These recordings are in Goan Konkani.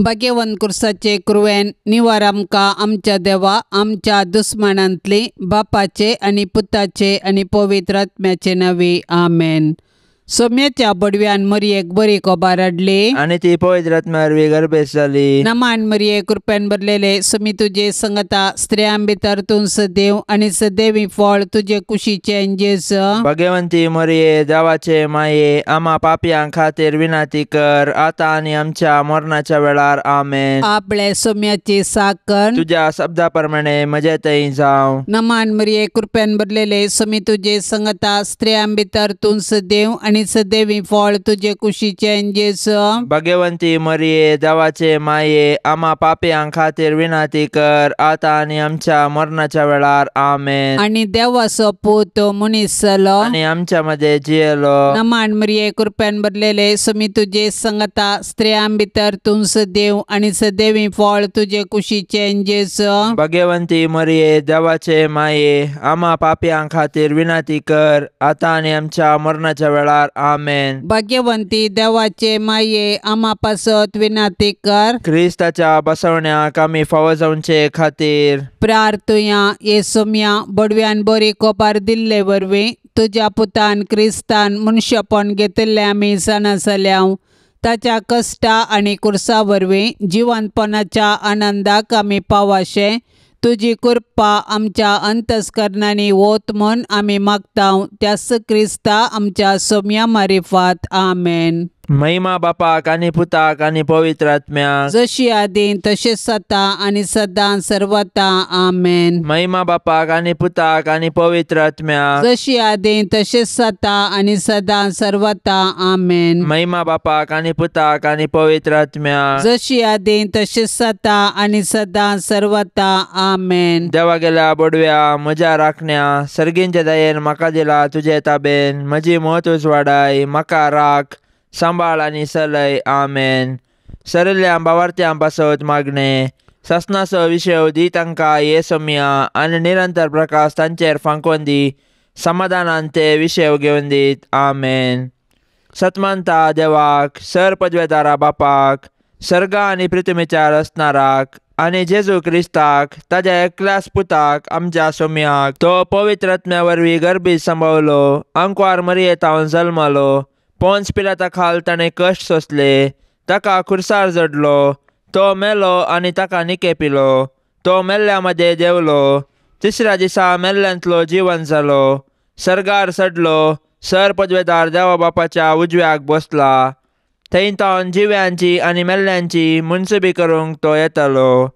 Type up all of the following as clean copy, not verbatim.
भाग्यवंत कुर्साचे कुरवेन निवार आमकां आमच्या देवा आमच्या दुस्मानांतली बापाचे आनी पुताचे आनी पवित्र आत्म्याचे नांवी आमेन. सोम्याच्या बडव्यान मरयेक बरी खबर हाडली आनी ती पवित्र आत्म्या वरवीं गर्भेस्त जाली. नमान मरये कृपेन भरलेले समी तुजे संगता स्त्रियां भितर तूं सदैव आनी सदैवी फळ तुजे कुशीचें जेजू. भाग्यवंती मरये देवाचे माये आमा पापयां खातीर विनंती कर आतां आनी आमच्या मरणाच्या वेळार आमेन. आपले सोम्याची साकण तुज्या शब्दा प्रमाणे म्हजे थंय जावं. नमान मरये कृपेन भरलेले समी तुजे संगता स्त्रियां भितर तूं सदैव आनी सदैवी फळ तुजे कुशीचें जेजू. भाग्यवंती मरये देवाचे माये आमा पापयां खातीर विनंती कर आतां आनी आमच्या मरणाच्या वेळार आमेन. आनी देवाचो पूत मनीस जालो आनी आमच्या मदें जियेलो. नमान मरये कृपेन भरलेले समी तुजे संगता स्त्रियां भितर तूं सदैव आनी सदैवी फळ तुजे कुशीचें जेजू. भाग्यवंती मरये देवाचे माये आमा पापयां खातीर विनंती कर आतां आनी आमच्या मरणाच्या वेळार आमेन. भाग्यवंती देवाचे माये आमा पासत विनंती कर. क्रिस्ताच्या बसवण्याक आमी फावो जावचे खातीर प्रार्थुया. ये सोम्या बडव्यान बरी कोपार दिल्ले वरवीं तुज्या पुतान क्रिस्तान मनशापण घेतिल्लें आमी जाणा जाल्या. ताच्या कश्टा आनी कुर्सा वरवीं जिवनपणाच्या आनंदाक आमी पावाशें तुजी कृपा आमच्या अंतस्करणांनी वत म्हूण आमी मागता त्याच क्रिस्ता आमच्या सोम्या मारिफात आमेन. महिमा बापाक आनी पुताक आनी पवित्र आत्म्याक जशी आदी तशेंच सता आनी सदां सर्वता आमेन. महिमा बापाक आनी पुताक आनी पवित्र आत्म्याक जशी आदी तशेंच सता आनी सदां सर्वता आमेन. महिमा बापाक आनी पुताक आनी पवित्र आत्म्याक जशी आदी तशेंच सता आनी सदां सर्वता आमेन. देवा गेल्या बडव्या म्हज्या राखण्या सर्गींच्या दयेन म्हाका दिला तुजे ताबेन म्हजी मत उजवाडाय म्हाका राख सांबाळ आनी सलय आमेन. सरिल्ल्या बावार्थ्यां पासत मागणें सासनाचो विशय दी तांकां ये सोम्या आनी निरंतर प्रकाश तांचेर फांकोवन दी समाधानान ते विशय घेवन दीत आमेन. सतमानता देवाक सर पदवेदारा बापाक सर्गा आनी पृथ्वीच्या रचणाराक आनी जेजू क्रिस्ताक ताज्या एकल्याच पुताक आमच्या सोम्याक तो पवित्र आत्म्या वरवीं गर्भीत संभवलो अंकवार मरयेतावन जल्मलो पोन्स पिलाता खाल ताणें कश्ट सोंसले ताका खुर्सार जडलो तो मेलो आनी ताका निकेपिलो तो मेल्ल्या मदें देंवलो तिसऱ्या दिसा मेल्ल्यांतलो जिवन जालो सर्गार चडलो सर पदवेदार देवा बापाच्या उजव्याक बसला थंय तावन जिव्यांची आनी मेल्ल्यांची मुनसुबी करूंक तो येतालो.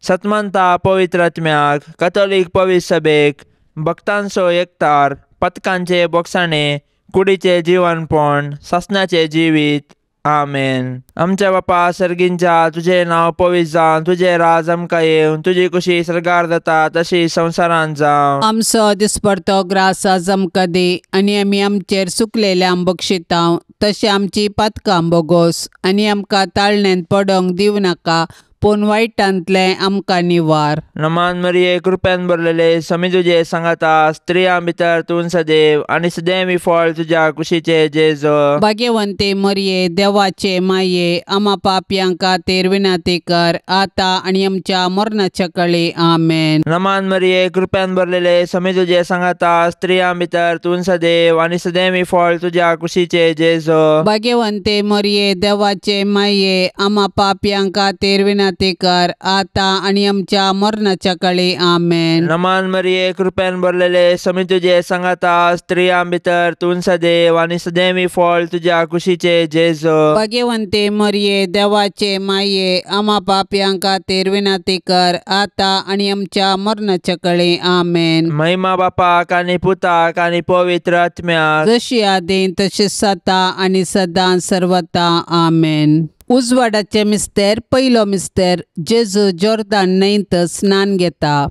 सतमानता पवित्र आत्म्याक कथोलीक पवित्र सभेक भक्तांचो एकतार पथकांचे बोगसाणे कुडीचें जिवनपण सासणाचें जिवीत आमेन. आमच्या बापा सर्गींच्या तुजें नांव पवित्र जावं तुजें राज आमकां येवं तुजी कुशी सर्गार जाता तशी संवसारांत जावं. आमचो दिसपडतो ग्रास आज आमकां दी आनी आमी आमचेर सुकलेल्यांक बक्षिता तशें आमची पातकां बोगोस आनी आमकां ताळण्यांत पडोंक दिवं नाका पूण वायटांतलें आमकां निवार. नमान मरये कृपेन भरलेले समी तुजे सांगाता स्त्रियां भितर तूं सदैव आनी सदैवी फळ तुज्या कुशीचे जेजू. भाग्यवंते मरये देवाचे माये आमा पापयां खातीर विनंती कर आतां आनी आमच्या मरणाच्या कळे आमेन. नमान मरये कृपेन भरलेले समी तुजे सांगाता स्त्रियां भितर तूं सदैव आनी सदैवी फळ तुज्या कुशीचे जेजू. भाग्यवंते मरये देवाचे माये आमा पापयां खातीर विनंती कर आतां आनी आमच्या मरणाच्या कळे आमेन. नमान मरये कृपेन भरलेले समी तुजे सांगाता स्त्रियां भितर तूं सदैव आनी सदैवी फळ तुज्या कुशीचे जेजू. भाग्यवंते मरये देवाचे माये आमा पापयां खातीर विनंती कर आतां आनी आमच्या मरणाच्या कळे आमेन. महिमा बापाक आनी पुताक आनी पवित्र आत्म्याक जशी आदी तशीच सता आनी सदां सर्वता आमेन. उजवाडाचे मिस्तेर पयलो मिस्तेर जेजू जोर्दान न्हंयत स्नान घेता.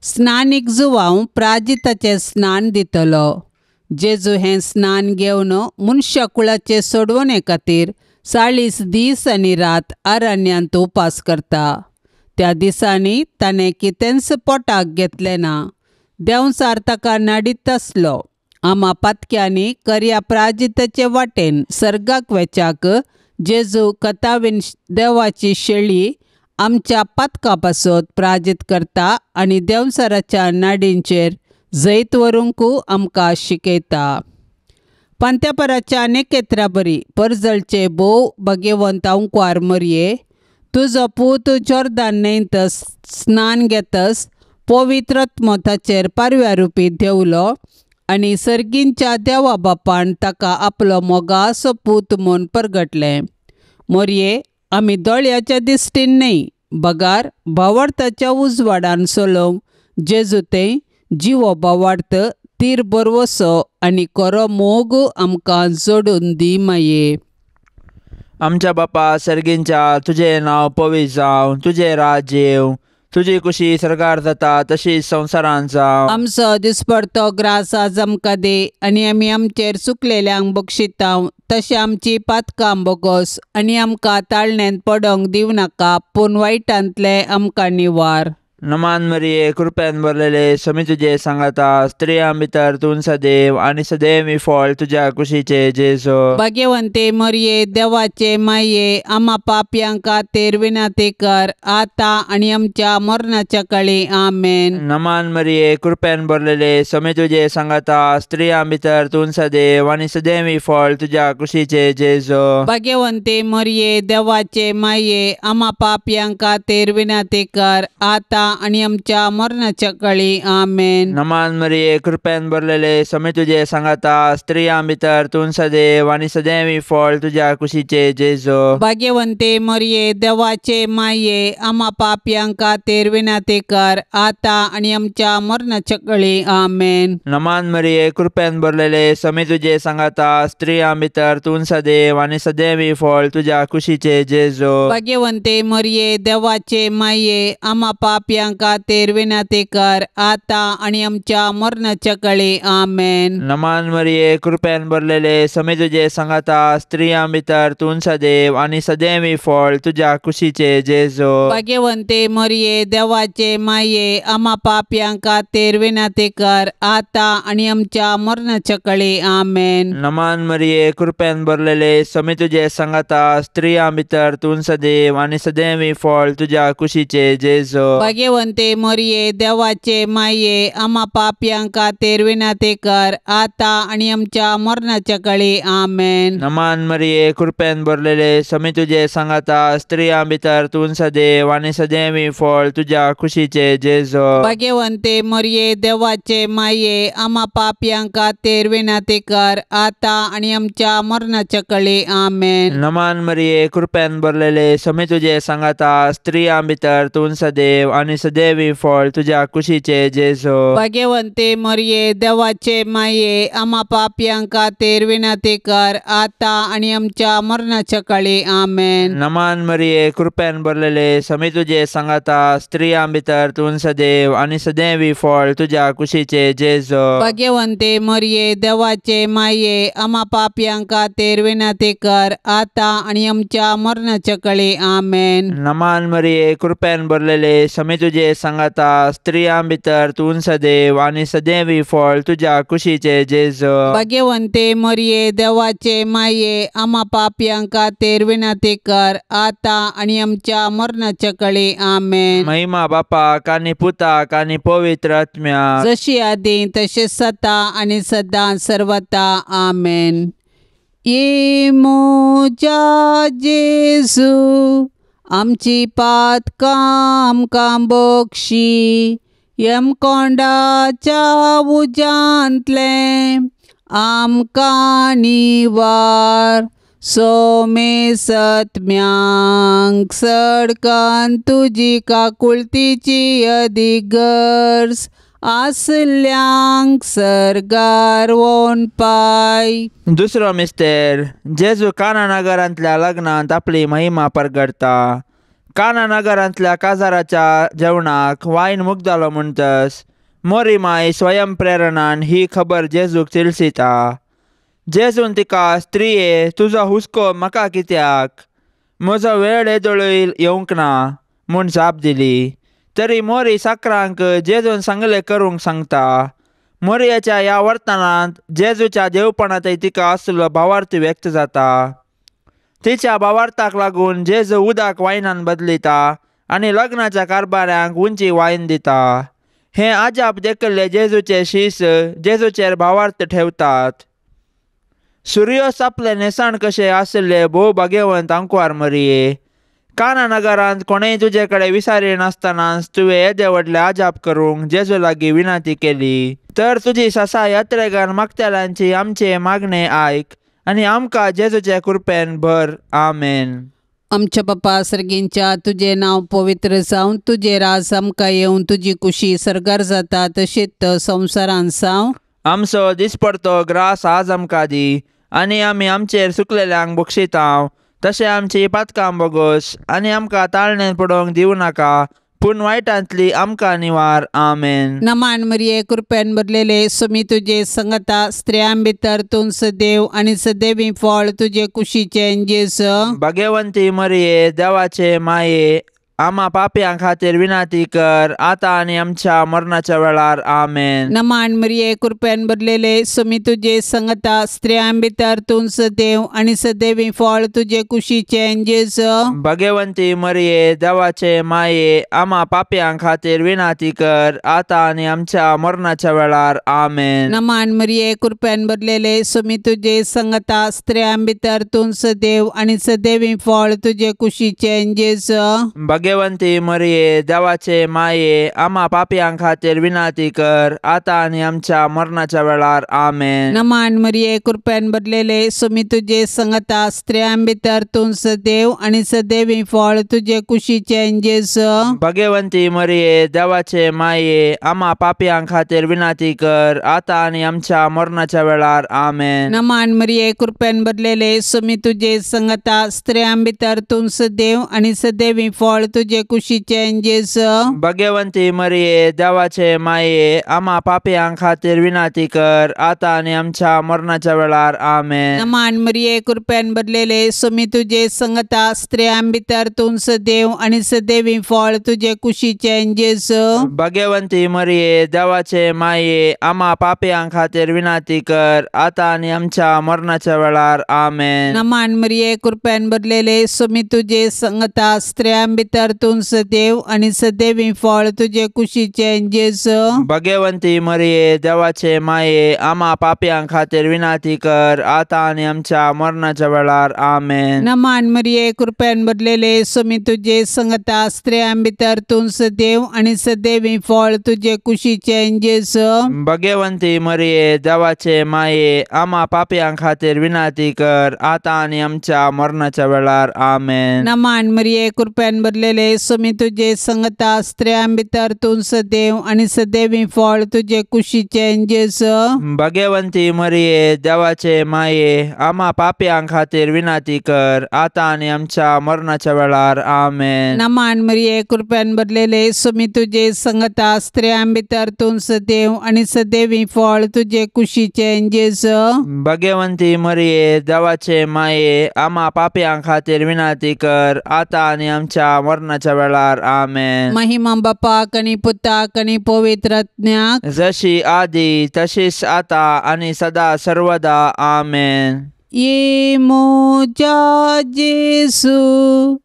स्नानीक जुवांव प्राजिताचें स्नान दितलो. जेजू हें स्नान घेवन मनशा कुळाचे सोडवणे खातीर 40 दीस आनी रात अरण्यांत उपास करता. त्या दिसांनी ताणें कितेंच पोटाक घेतलें ना. देंवचार ताका नाडीत आसलो. आमा पातक्यांनी करया प्राजिताचे वाटेन सर्गाक वेच्याक जेजू कथावीन देवाची शेळी आमच्या पातका पासत प्राजीत करता आनी देंवचाराच्या नाडींचेर जैत व्हरूंक आमकां शिकयता. पांत्यापराच्या नेकेत्रा बरी परजळचे भोव भाग्यवंत अंकवार मरये, तुजो पूत जोर्दान न्हंयत स्नान घेतस पवित्र आत्मो ताचेर पारव्या रुपी देंवलो आनी सर्गींच्या देवा बापान ताका आपलो मोगासो पूत म्हूण परगटलें. मोरये, आमी दोळ्याच्या दिश्टीन न्हय बगार भावार्थाच्या उजवाडान चलोवंक जेजू तें जिवो भावार्थ तीर बरवसो आनी खरो मोग आमकां जोडून दी माये. आमच्या बापा सर्गींच्या, तुजें नांव पवित्र जावं, तुजें राज्य येवं, तुजी कुशी सरकार जाता तशीच संवसारांत जावं. आमचो दिसपडतो ग्रास आज आमकां दी आनी आमी आमचेर चुकलेल्यांक बक्षिता तशें आमची पातकां बोगोस आनी आमकां ताळण्यांत पडोंक दिवं नाका पूण वायटांतलें आमकां निवार. नमान मरिये, कृपेन भरलेले, समी तुजे सांगाता, स्त्रियां भितर तूं सदैव आनी सदैव फळ तुज्या कुशीचे जेजू. भाग्यवंते मरिये, देवाचे माये, आमा पापयां खातीर विनंती कर आतां आनी आमच्या मरणाच्या काळी. आमेन. नमान मरिये, कृपेन भरलेले, समी तुजे सांगाता, स्त्रियां भितर तूं सदैव आनी सदैव फळ तुज्या कुशीचे जेजू. भाग्यवंते मरिये, देवाचे माये, आमा पापयां खातीर विनंती कर आतां आनी आमच्या मरणाच्या काळी. आमेन. नमान मरिये, कृपेन भरलेले, समी तुजे सांगाता, स्त्रियां भितर तूं सदैव आनी सदैव फळ तुज्या कुशीचे जेजू. भाग्यवंते मरिये, देवाचे माये, आमा पापयां खातीर विनंती कर आतां आनी आमच्या मरणाच्या काळी. आमेन. नमान मरिये, कृपेन भरलेले, समी तुजे सांगाता, स्त्रियां भितर तूं सदैव आनी सदैव फळ तुज्या कुशीचे जेजू. भाग्यवंते मरिये, देवाचे माये, आमा पापयां खातीर विनंती कर आतां आनी आमच्या मरणाच्या काळी. आमेन. नमान मरिये, कृपेन भरलेले, समी तुजे सांगाता, स्त्रियां भितर तूं सदैव आनी सदैव फळ तुज्या कुशीचे जेजू. भाग्यवंते मरिये, देवाचे माये, आमा पापयां खातीर विनंती कर आतां आनी आमच्या मरणाच्या काळी. आमेन. नमान मरिये, कृपेन भरलेले, समी तुजे सांगाता, स्त्रियां भितर तूं सदैव आनी सदैव फळ तुज्या कुशीचे जेजू. भाग्यवंते मरिये, देवाचे माये, आमा पापयां खातीर विनंती कर आतां आनी आमच्या मरणाच्या काळी. आमेन. नमान मरिये, कृपेन भरलेले, समी तुजे सांगाता, स्त्रियां भितर तूं सदैव आनी सदैव फळ तुज्या कुशीचे जेजू. भाग्यवंते मरिये, देवाचे माये, आमा पापयां खातीर विनंती कर आतां आनी आमच्या मरणाच्या काळी. आमेन. नमान मरिये, कृपेन भरलेले, समी तुजे सांगाता, स्त्रियां भितर तूं सदैव आनी सदैव फळ तुज्या कुशीचे जेजू. भाग्यवंते मरिये, देवाचे माये, आमा पापयां खातीर विनंती कर आतां आनी आमच्या मरणाच्या काळी. आमेन. नमान मरिये, कृपेन भरलेले, समी तुजे सांगाता, स्त्रियां भितर तूं सदैव आनी सदैव फळ तुज्या कुशीचे जेजू. भाग्यवंते मरिये, देवाचे माये, आमा पापयां खातीर विनंती कर आतां आनी आमच्या मरणाच्या काळी. आमेन. नमान मरिये, कृपेन भरलेले, समी तुजे सांगाता, स्त्रियां भितर तूं सदैव आनी सदैव फळ तुज्या कुशीचे जेजू. भाग्यवंते मरिये, देवाचे माये, आमा पापयां खातीर विनंती कर आतां आनी आमच्या मरणाच्या काळी. आमेन. महिमा बापाक आनी पुताक आनी पवित्र आत्म्याक, जशी आदी तशें सता आनी सदां सर्वता. आमेन. ये म्हज्या जेजू, आमची पातकां आमकां बक्षी, यमकोंडाच्या उज्यांतलें आमकां निवार, सोमे सत्म्यांक सडकान तुजी काकुळतीची अदीक गरज आसल्यांक सर्गार वोन पाय. दुसरो मिस्तेर, जेजू काना नगरांतल्या लग्नांत आपली महिमा परगडता. काना नगरांतल्या काजाराच्या जेवणाक वायन मुगदालो म्हणटस मोरी माय स्वयं प्रेरणान ही खबर जेजूक चिलसिता. जेजून तिका, स्त्रिये, तुजो हुस्को म्हाका कित्याक, म्हजो वेळ येदोळूय येवंक ना म्हूण जाप दिली. तरी मोरी साकरांक जेजून सांगलें करूंक सांगता. मोरयाच्या ह्या वर्तनांत जेजूच्या देवपणांतय तिका आसलो भावार्थ व्यक्त जाता. तिच्या भावार्थाक लागून जेजू उदक वायनान बदलिता आनी लग्नाच्या कारभाऱ्यांक उंची वायन दिता. हें आजाप देखिल्ले जेजूचे शीस जेजूचेर भावार्थ ठेवतात. सुर्योस आपले न्हेसण कशें आशिल्ले भोव भाग्यवंत आंकवार मरिये, काना नगरांत कोणेय तुजे कडेन विसारी नासतनाच तुवें येदे व्हडले आजाप करूंक जेजू लागीं विनंती केली. तर तुजी ससा यात्रेगान मागतल्यांची आमचे मागणे आयक आनी आमकां जेजूचे कृपेन भर. आमेन. आमच्या बापा सर्गींच्या, तुजें नांव पवित्र जावं, तुजें राज आमकां येवं, तुजी कुशी सर्गार जाता तशीच संवसारांत जावं. आमचो दिसपडतो ग्रास आज आमकां दी आनी आमी आमचेर सुकलेल्यांक बक्षितांव तशें आमची पातकां बोगोस आनी आमकां ताळणेन पडोवंक दिवं नाका, पूण वायटांतली आमकां निवार. आमेन. नमान मरिये, कृपेन भरलेले, स्वामी तुजे संगता, स्त्रियां भितर तूं सदैव आनी सदैवी फळ तुजे कुशीचें जेजू. भाग्यवंती मरिये, देवाचे माये, आमा पापयां खातीर विनंती कर आतां आनी आमच्या मरणाच्या वेळार. आमेन. नमान मरिये, कृपेन भरलेले, स्वामी तुजे संगता, स्त्रियां भितर तूं सदैव आनी सदैवी फळ तुजे कुशीचें जेजू. भाग्यवंती मरिये, देवाचे माये, आमा पापयां खातीर विनंती कर आतां आनी आमच्या मरणाच्या वेळार. आमेन. नमान मरिये, कृपेन भरलेले, स्वामी तुजे संगता, स्त्रियां भितर तूं सदैव आनी सदैवी फळ तुजे कुशीचें जेजू. भाग्यवंती मरिये, देवाचे माये, आमा पापयां खातीर विनंती कर आतां आनी आमच्या मरणाच्या वेळार. आमेन. नमान मरिये, कृपेन भरलेले, स्वामी तुजे संगता, स्त्रियां भितर तूं सदैव आनी सदैवी फळ तुजे कुशीचें जेजू. भाग्यवंती मरिये, देवाचे माये, आमा पापयां खातीर विनंती कर आतां आनी आमच्या मरणाच्या वेळार. आमेन. नमान मरिये, कृपेन भरलेले, स्वामी तुजे संगता, स्त्रियां भितर तूं सदैव आनी सदैवी फळ तुजे कुशीचें जेजू. भाग्यवंती मरिये, देवाचे माये, आमा पापयां खातीर विनंती कर आतां आनी आमच्या मरणाच्या वेळार. आमेन. नमान मरिये, कृपेन भरलेले, स्वामी तुजे संगता, स्त्रियां भितर तूं सदैव आनी सदैवी फळ तुजे कुशीचें जेजू. भाग्यवंती मरिये, देवाचे माये, आमा पापयां खातीर विनंती कर आतां आनी आमच्या मरणाच्या वेळार. आमेन. नमान मरिये, कृपेन भरलेले, स्वामी तुजे संगता, स्त्रियां भितर तूं सदैव आनी सदैवी फळ तुजे कुशीचें जेजू. भाग्यवंती मरिये, देवाचे माये, आमा पापयां खातीर विनंती कर आतां आनी आमच्या मरणाच्या वेळार. आमेन. नमान मरिये, कृपेन भरलेले, स्वामी तुजे संगता, स्त्रियां भितर तूं सदैव आनी सदैवी फळ तुजे कुशीचें जेजू. भाग्यवंती मरिये, देवाचे माये, आमा पापयां खातीर विनंती कर आतां आनी आमच्या मरणाच्या वेळार. आमेन. नमान मरिये, कृपेन भरलेले, स्वामी तुजे संगता, स्त्रियां भितर तूं सदैव आनी सदैवी फळ तुजे कुशीचें जेजू. भाग्यवंती मरिये, देवाचे माये, आमा पापयां खातीर विनंती कर आतां आनी आमच्या मरणाच्या वेळार. आमेन. नमान मरिये, कृपेन भरलेले, स्वामी तुजे संगता, स्त्रियां भितर तूं सदैव आनी सदैवी फळ तुजे कुशीचें जेजू. भाग्यवंती मरिये, देवाचे माये, आमा पापयां खातीर विनंती कर आतां आनी आमच्या मरणाच्या वेळार. आमेन. महिमा बापाक आनी पुताक आनी पवित्र आत्म्याक, जशी आदी तशीच आता आनी सदा सर्वदा. आमेन. ये म्हज्या जेजू,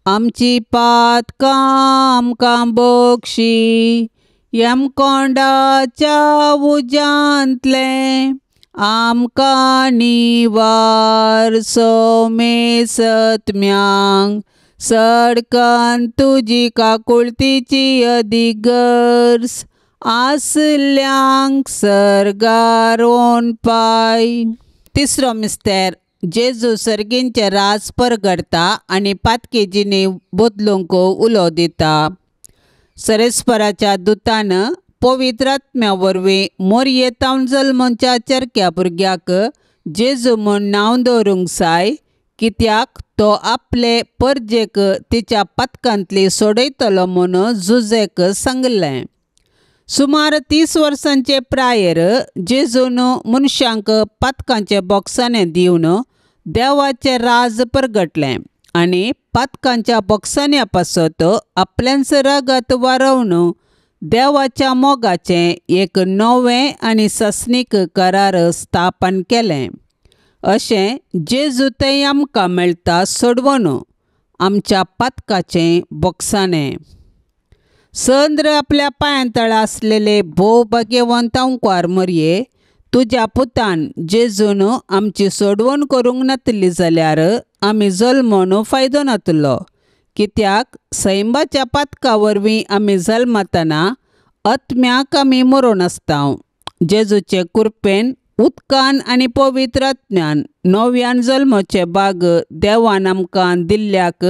आमची पातकां आमकां बक्षी, यमकोंडाच्या उज्यांतलें आमकां निवार. सोमे सत्म्यांक सडकन तुजी काकुळतीची अदीक गरज आसल्यांक सर्गार पाय. तिसरो मिस्तेर, जेजू सर्गींचें राज परगडता आनी पातकी जिणी बदलूंक उलो दिता. सरेस्पराच्या दुतान पवित्र आत्म्या वरवीं मोरयेतावन जल्मच्या चरक्या भुरग्याक जेजू म्हूण नांव दवरूंक जाय, कित्याक तो आपले परजेक तिच्या पातकांतली सोडयतलो म्हूण जुजेक सांगलें. सुमार 30 वर्सांचे प्रायेर जेजून मनशांक पातकांचे बोक्साने दिवन देवाचें राज परगटलें आनी पातकांच्या बोक्सान्या पासत आपल्यांच रगत वारोवन देवाच्या मोगाचें एक नवें आनी सासणीक करार स्थापन केलें. अशें जेजू थंय आमकां मेळटा सोडवण आमच्या पातकाचें बोगसाणें. संद्र आपल्या पांयां तळा आसलेले भोव भाग्यवंत अंकवार मरये तुज्या पुतान जेजून आमची सोडवण करूंक नातली जाल्यार आमी जल्मोन फायदो नातलो. कित्याक सैमाच्या पातका वरवीं आमी जल्मतना आत्म्याक आमी मरोन आसता. जेजूचे कृपेन उदकान आनी पवित्र आत्म्यान नव्यान जल्माचे बाग देवान आमकां दिल्ल्याक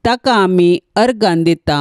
ताका आमी अर्गान दिता.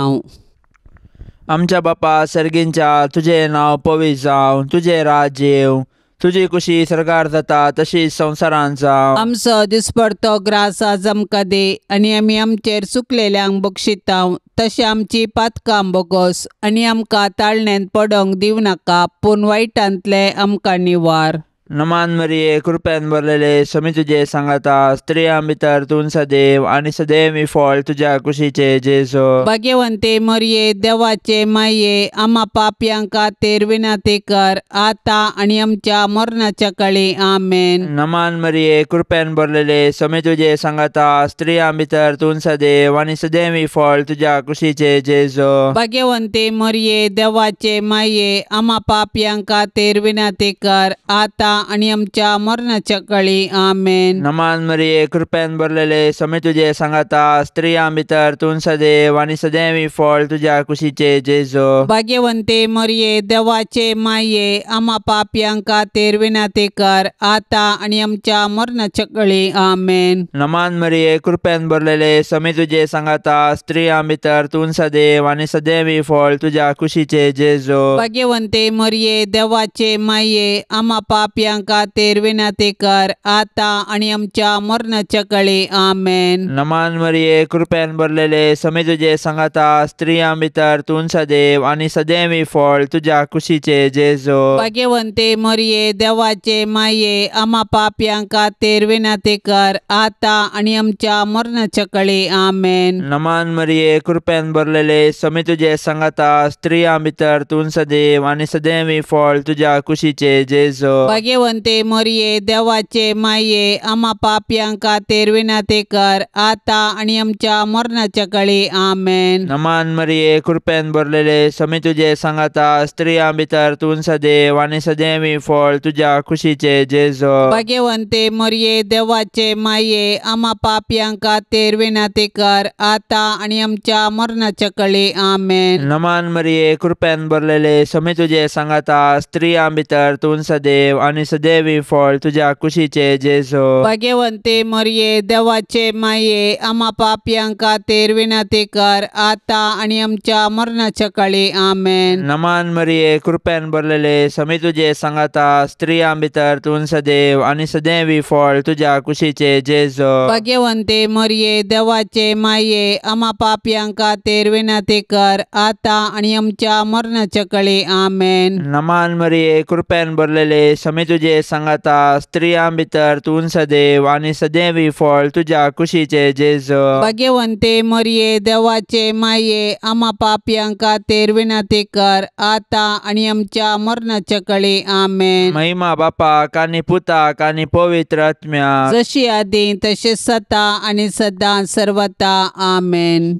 आमच्या बापा सर्गींच्या तुजें नांव पवित्र जावं, तुजें राज्य येवं, तुजी कुशी सरकार जाता तशीच संवसारांत जावं. आमचो दिसपडतो ग्रास आज आमकां दी आनी आमी आमचेर चुकलेल्यांक बक्षिता तशें आमची पातकां बोगोस आनी आमकां ताळण्यांत पडोंक दिवं नाका पूण वायटांतलें आमकां निवार. नमान मरिये कृपेन भरलेले समी तुजे सांगाता, स्त्रियां भितर तूं सदैव आनी सदैव ही फळ तुज्या कुशीचे जेजू. भाग्यवंते मरिये देवाचे माये आमा पापयांक खातीर विनंती कर आतां आनी आमच्या मरणाच्या काळी. आमेन. नमान मरिये कृपेन भरलेले समी तुजे सांगाता, स्त्रियां भितर तूं सदैव आनी सदैव ही फळ तुज्या कुशीचे जेजू. भाग्यवंते मरिये देवाचे माये आमा पापयांक खातीर विनंती कर आतां आनी आमच्या मरणाच्या काळी. आमेन. नमान मरिये कृपेन भरलेले समी तुजे सांगाता, स्त्रियां भितर तूं सदैव आनी सदैव ही फळ तुज्या कुशीचे जेजू. भाग्यवंते मरिये देवाचे माये आमा पापयांक खातीर विनंती कर आतां आनी आमच्या मरणाच्या काळी. आमेन. नमान मरिये कृपेन भरलेले समी तुजे सांगाता, स्त्रियां भितर तूं सदैव आनी सदैव ही फळ तुज्या कुशीचे जेजू. भाग्यवंते मरिये देवाचे माये आमा पापयांक खातीर विनंती कर आतां आनी आमच्या मरणाच्या काळी. आमेन. नमान मरिये कृपेन भरलेले समी तुजे सांगाता, स्त्रियां भितर तूं सदैव आनी सदैव ही फळ तुज्या कुशीचे जेजू. भाग्यवंते मरिये देवाचे माये आमा पापयांक खातीर विनंती कर आतां आनी आमच्या मरणाच्या काळी. आमेन. नमान मरिये कृपेन भरलेले समी तुजे सांगाता, स्त्रियां भितर तूं सदैव आनी सदैव ही फळ तुज्या कुशीचे जेजू. भाग्यवंते मरिये देवाचे माये आमा पापयांक खातीर विनंती कर आतां आनी आमच्या मरणाच्या काळी. आमेन. नमान मरिये कृपेन भरलेले समी तुजे सांगाता, स्त्रियां भितर तूं सदैव आनी सदैव ही फळ तुज्या कुशीचे जेजू. भाग्यवंते मरिये देवाचे माये आमा पापयांक खातीर विनंती कर आतां आनी आमच्या मरणाच्या काळी. आमेन. नमान मरिये कृपेन भरलेले समी तुजे सांगाता, स्त्रियां भितर तूं सदैव आनी सदैव ही फळ तुज्या कुशीचे जेजू. भाग्यवंते मरिये देवाचे माये आमा पापयांक खातीर विनंती कर आतां आनी आमच्या मरणाच्या काळी. आमेन. नमान मरिये कृपेन भरलेले समी तुजे सांगाता, स्त्रियां भितर तूं सदैव आनी सदैव ही फळ तुज्या कुशीचे जेजू. भाग्यवंते मरिये देवाचे माये आमा पापयांक खातीर विनंती कर आतां आनी आमच्या मरणाच्या काळी. आमेन. नमान मरिये कृपेन भरलेले समी तुजे सांगाता, स्त्रियां भितर तूं सदैव आनी सदैव ही फळ तुज्या कुशीचे जेजू. भाग्यवंते मरिये देवाचे माये आमा पापयांक खातीर विनंती कर आतां आनी आमच्या मरणाच्या काळी. आमेन. महिमा बापाक आनी पुताक आनी पवित्र आत्म्याक, जशी आदी तशें सता आनी सदां सर्वता. आमेन.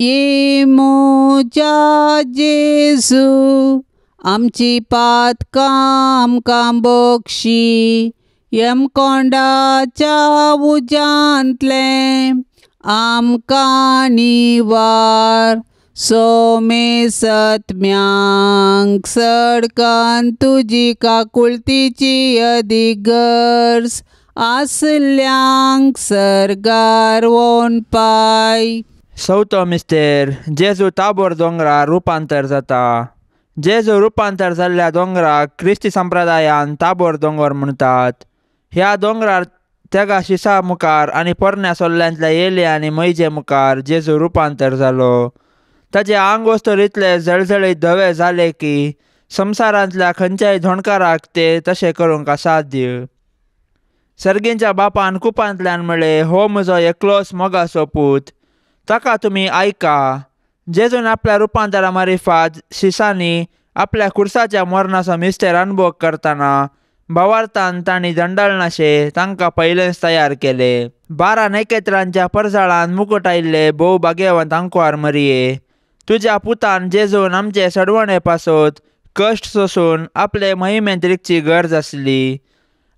ये म्हज्या जेजू आमची पातकां आमकां बक्षी, यमकोंडाच्या उज्यांतलें आमकां निवार, सोमे सत्म्यांक सडकान तुजी काकुळतीची अदीक गरज आसल्यांक सर्गार वोन पाय. चवथो मिस्तेर जेजू ताबोर दोंगरार रुपांतर जाता. जेजू रुपांतर जाल्ल्या दोंगराक क्रिस्ती संप्रदायान ताबोर दोंगर म्हणटात. ह्या दोंगरार तेगा शिसा मुखार आनी पोरण्या सोल्ल्यांतल्या येले आनी मैजे मुखार जेजू रुपांतर जालो. ताजे आंग वस्तूर इतले जळजळीत धवे जाले की संवसारांतल्या खंयच्याय धोणकाराक ते तशें करूंक असाध्य. सर्गींच्या बापान कुपांतल्यान म्हळें, हो म्हजो एकलोच मोगाचो पूत, ताका तुमी आयका. जेजून आपल्या रुपांतरा मारिफात शिसांनी आपल्या खुर्साच्या मरणाचो मिस्तेर अनुभव करतना भावार्थान तांणी दंडाळनाशे तांकां पयलेंच तयार केले. 12 नखेत्रांच्या परसाळान मुकूट आयिल्ले भोव भाग्यवंत आंकवार मरिये, तुज्या पुतान जेजून आमचे सडवणे पासत कश्ट सोसून आपले महिमेंत रिगची गरज आसली.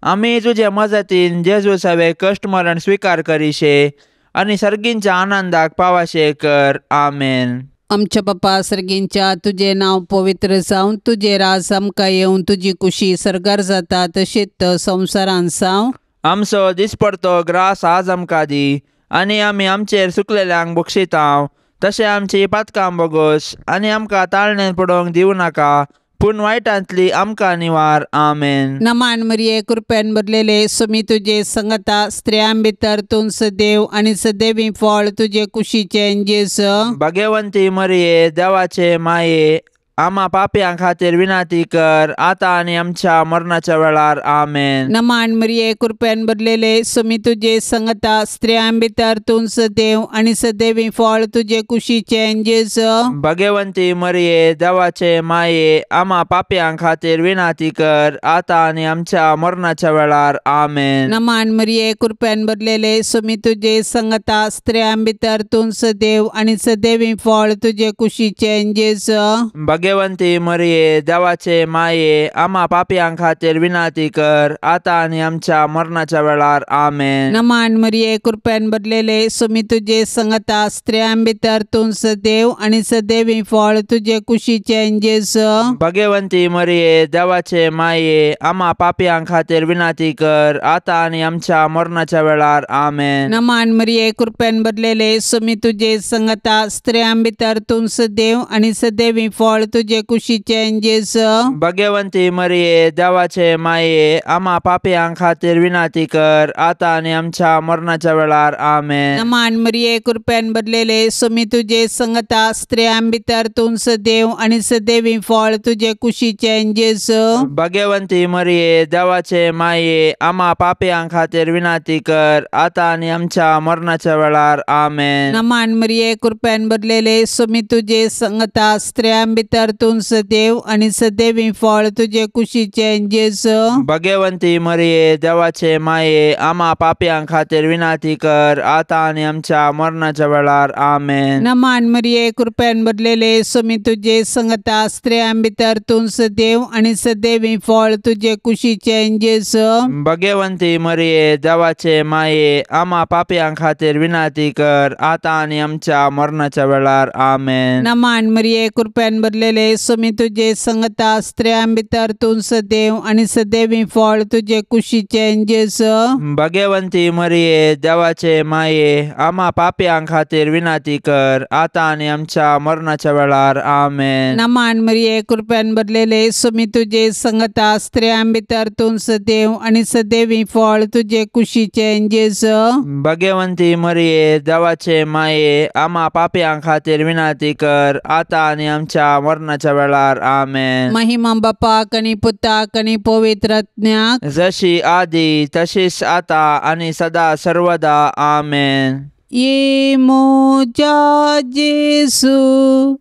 आमी तुजे मजतीन जेजू सवे कश्ट मरण स्विकार करिशे आनी सर्गींच्या आनंदाक पावाशे कर. आमेन. आमच्या बापा सर्गींच्या, तुजें नांव पवित्र जावं, तुजें राज आमकां येवं, तुजी कुशी सर्गार जाता तशीच संवसारान जावं. आमचो दिसपडतो ग्रास आज आमकां दी आनी आमी आमचेर सुकलेल्यांक बक्षितांव तशें आमची पातकां बोगोस आनी आमकां ताळणें पडोवंक दिवं नाका, पूण वायटांतली आमकां निवार. आमेन. नमान मरिये, कृपेन भरलेले, सुमी तुजे संगता, स्त्रियां भितर तूं सदैव आनी सदैवी फळ तुजे कुशीचें जेजू. भाग्यवंती मरिये, देवाचे माये, आमा पापयां खातीर विनंती कर आतां आनी आमच्या मरणाच्या वेळार. आमेन. नमान मरिये, कृपेन भरलेले, सुमी तुजे संगता, स्त्रियां भितर तूं सदैव आनी सदैवी फळ तुजे कुशीचें जेजू. भाग्यवंती मरिये, देवाचे माये, आमा पापयां खातीर विनंती कर आतां आनी आमच्या मरणाच्या वेळार. आमेन. नमान मरिये, कृपेन भरलेले, सुमी तुजे संगता, स्त्रियां भितर तूं सदैव आनी सदैवी फळ तुजे कुशीचें जेजू. भाग्यवंती मरिये, देवाचे माये, आमा पापयां खातीर विनंती कर आतां आनी आमच्या मरणाच्या वेळार. आमेन. नमान मरिये, कृपेन भरलेले, सुमी तुजे संगता, स्त्रियां भितर तूं सदैव आनी सदैवी फळ तुजे कुशीचें जेजू. भाग्यवंती मरिये, देवाचे माये, आमा पापयां खातीर विनंती कर आतां आनी आमच्या मरणाच्या वेळार. आमेन. नमान मरिये, कृपेन भरलेले, सुमी तुजे संगता, स्त्रियां भितर तूं सदैव आनी सदैवी फळ तुजे कुशीचें जेजू. भाग्यवंती मरिये, देवाचे माये, आमा पापयां खातीर विनंती कर आतां आनी आमच्या मरणाच्या वेळार. आमेन. नमान मरिये, कृपेन भरलेले, सुमी तुजे संगता, स्त्रियां भितर तूं सदैव आनी सदैवी फळ तुजे कुशीचें जेजू. भाग्यवंती मरिये, देवाचे माये, आमा पापयां खातीर विनंती कर आतां आनी आमच्या मरणाच्या वेळार. आमेन. नमान मरिये, कृपेन भरलेले, सुमी तुजे संगता, स्त्रियां भितर तूं सदैव आनी सदैवी फळ तुजे कुशीचें जेजू. भाग्यवंती मरिये, देवाचे माये, आमा पापयां खातीर विनंती कर आतां आनी आमच्या मरणाच्या वेळार. आमेन. नमान मरिये, कृपेन भरलेले, सुमी तुजे संगता, स्त्रियां भितर तूं सदैव आनी सदैवी फळ तुजे कुशीचें जेजू. भाग्यवंती मरिये, देवाचे माये, आमा पापयां खातीर विनंती कर आतां आनी आमच्या मरणाच्या वेळार. आमेन. नमान मरिये, कृपेन भरलेले, सुमी तुजे संगता, स्त्रियां भितर तूं सदैव आनी सदैवी फळ तुजे कुशीचें जेजू. भाग्यवंती मरिये, देवाचे माये, आमा पापयां खातीर विनंती कर आतां आनी आमच्या मरणाच्या वेळार. आमेन. नमान मरिये, कृपेन भरलेले, सुमी तुजे संगता, स्त्रियां भितर तूं सदैव आनी सदैवी फळ तुजे कुशीचें जेजू. भाग्यवंती मरिये, देवाचे माये, आमा पापयां खातीर विनंती कर आतां आनी आमच्या मरणाच्या वेळार. आमेन. महिमा बापाक आनी पुताक आनी पवित्र आत्म्याक, जशी आदी तशीच आता आनी सदा सर्वदा. आमेन. ये म्हज्या जेजू,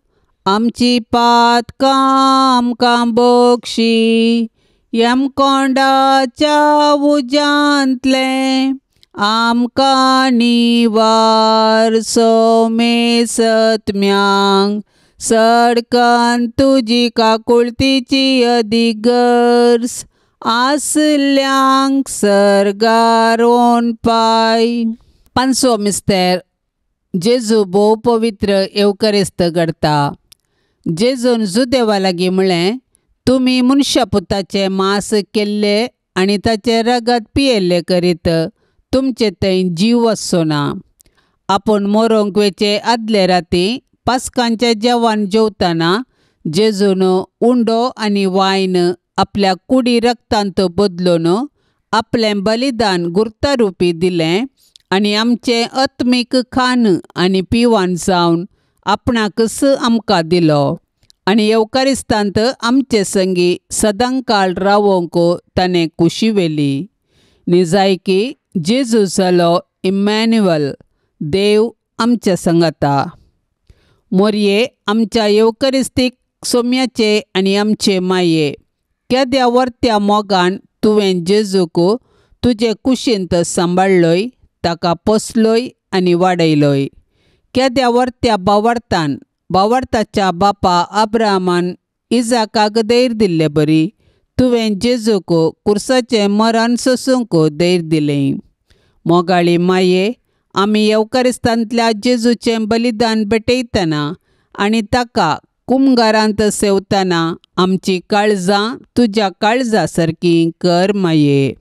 आमची पातकां आमकां बक्षी, यमकोंडाच्या उज्यांतलें आमकां निवार. सोमेसत्म्यांक सडकन तुजी काकुळतीची अदीक गरज आसल्यांक सर्गार पाय. पांचवो मिस्तेर, जेजू भोव पवित्र येवकरेस्त घडता. जेजून जुदेवा लागीं म्हळें, तुमी मनशा पुताचें मांस केल्लें आनी ताचें रगत पियेल्लें करीत तुमचे थंय जीव आसचो ना. आपूण मरोंक वेचे आदले राती पास्कांचें जेवण जेवतना जेजून उंडो आनी वायन आपल्या कुडी रक्तांत बदलून आपलें बलिदान गुर्तारुपी दिलें आनी आमचें आत्मीक खाण आनी पिवान जावन आपणाकच आमकां दिलो आनी येवकारिस्तांत आमचे संगी सदांकाळ रावोंक ताणें कुशी व्हेली. निजायकी जेजू जालो इमॅन्युअल, देव आमच्या संगाता. मोरये आमच्या येवकरिस्तीक सोम्याचे आनी आमचे माये केद्या वर्त्या मोगान तुवें जेजूक तुजे कुशींत सांबाळ्ळोय, ताका पोसलोय आनी वाडयलोय. केद्या वर्त्या बावर्तान बावर्ताच्या बापा अब्राहमान इजाकाक धैर्य दिल्ले बरी तुवें जेजूक कुर्साचें मरण सोसूंक धैर्य दिलें. मोगाळी माये, आमी येवकारिस्तांतल्या जेजूचें बलिदान भेटयतना आनी ताका कुमगारांत सेवतना आमची काळजां तुज्या काळजा सारकी कर माये.